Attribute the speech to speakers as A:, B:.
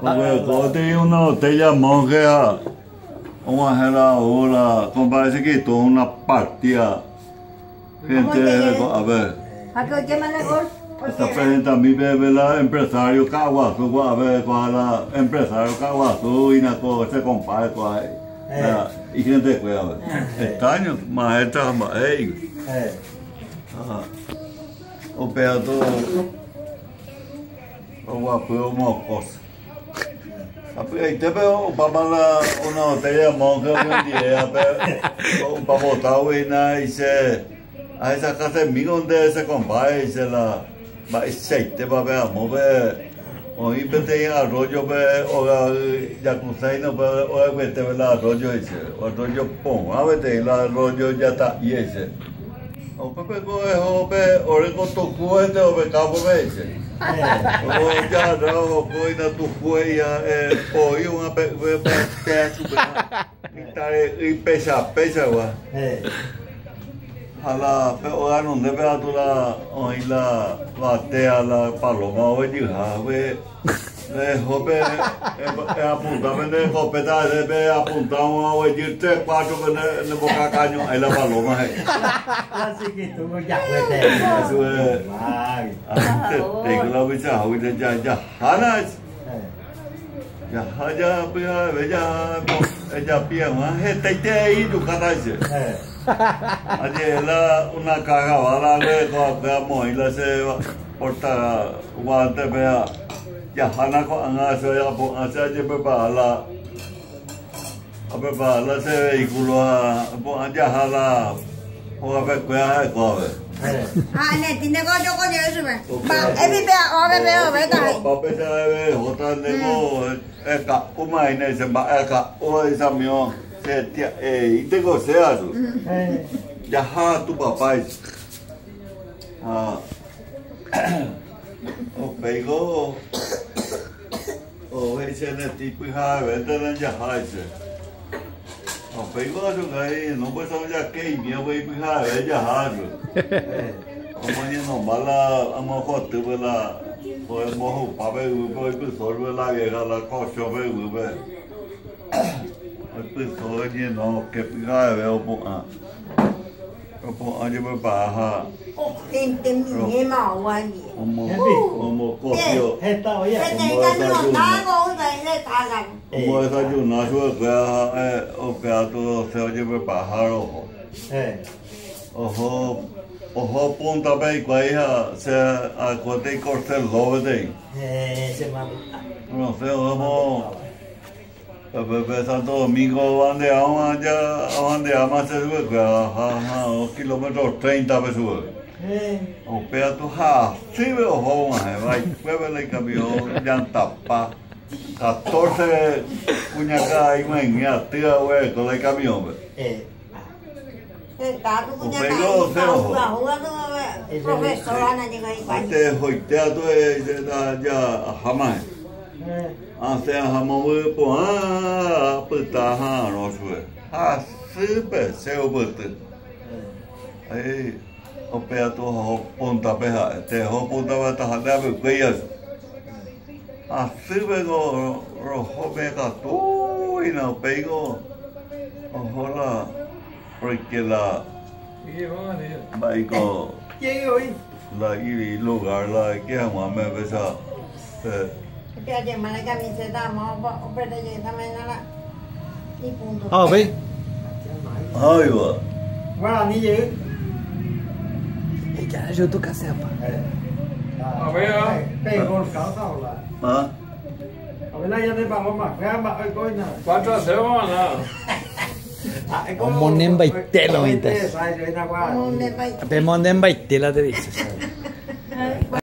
A: Oguereko una botella monje ha og̃uahẽ la ou la compadre se quitó una partida gente ko'ápe. Esta presentami peve la empresario Ka'aguasu ko'ápe ko'ã la empresario Ka'aguasu hína ko che compadre ko'ã la igente kuérape. Extraño maestra ha mba'e he'i. Ha upéva to oguapy omokõse. Sapy'aitépe opáma la una botella de monje oñondivévape opa botágui hína he'ise ahechakasemíko nde che compadre he'ise la mba'eichaitépa pe amópe oĩ peteĩ arroyo-pe óga jakuséino pe ogaykuetépe la arroyo he'ise arroyo porã peteĩ la arroyo jata'i he'ise. Upépe ko eho pe ore ko tuku hete ope campo pe he'ise. Ojagarra ohokóina tuku he'i ha'e poi og̃a pe yvy pe péa chupe mitãre'ỹi péicha péichagua. Ha la pe óga renondépe katu la oĩ la batea la paloma oguejyha pe reho pe eapunta pe nde escopeta hese pe eapunta og̃ua oguejy tres cuatro pe ne mbokakaño'ãi la paloma he'i. Añetetéko la ovichahágui jahána jaha japyhave jaha ejapi hag̃ua hetaiterei jukáta che. Aje'e la una caja bala aguereko va'ekue amoĩ la che porta guante-pe ha jahána ko'ág̃a che apu'ã che ajeprepara la aprepara la che vehículo ha apu'ã jaha la hogapekuéra ha'ekuape.
B: Ha Neti ndéko ojoko jey chupe. Mba'e pipe ove ovéta he'i.
A: Papá che rehóta ndéko eka'úma hína che mba'e aka'úva isamiõ che tia'eínteko che asu. Jaha tu papáicha. Ha upéiko ohecha che Neti pyharevénte jaháicha. Upéiko ajukai no pues ojakeimi upéi pyhareve jaha aju. Omoñenomba la amokotýpe la oembohupa pe yvýpe oipyso chupe la vieja la kochõ pe yvýpe. Oipyso oñeno oke pyhareve opu'ã. Opu'ã ojeprepara ha omokosio omodesayuna chupekuéra ha upéva ose ojeprepara ha roho. Oho oho púntape hikuái ha che aikuaáta ikorseló peteĩ. Rosẽ oho Pe Santo Domingo ovandeáma ja ovandeáma che chupekuéra ha ha kilómetro 30 pe chupe. Upéva tu hasýpe oho og̃uahẽ vaikuépe la ikamiõ llantapa 14 kuñakarai g̃uaig̃ui atýva oguereko la ikamiõpe. Upéi osẽ oho. Ojehoite katu ja aháma hẽ. Asẽ aha mombyry porã apyta aha'arõ chupe. Hasýpe che yvyty. Aí upe atu oho púntape ha'e. Teho púntape taha nde apykuéi asu. Hasýpe ko roho pe katu hína upéiko oho la roike la mba'éiko la ilugar la oike hag̃uáme péicha pe.
C: Ha upéi.
A: Áiva. Ah.
C: Omonembaite lo mitã. Pemonembaite la te dices.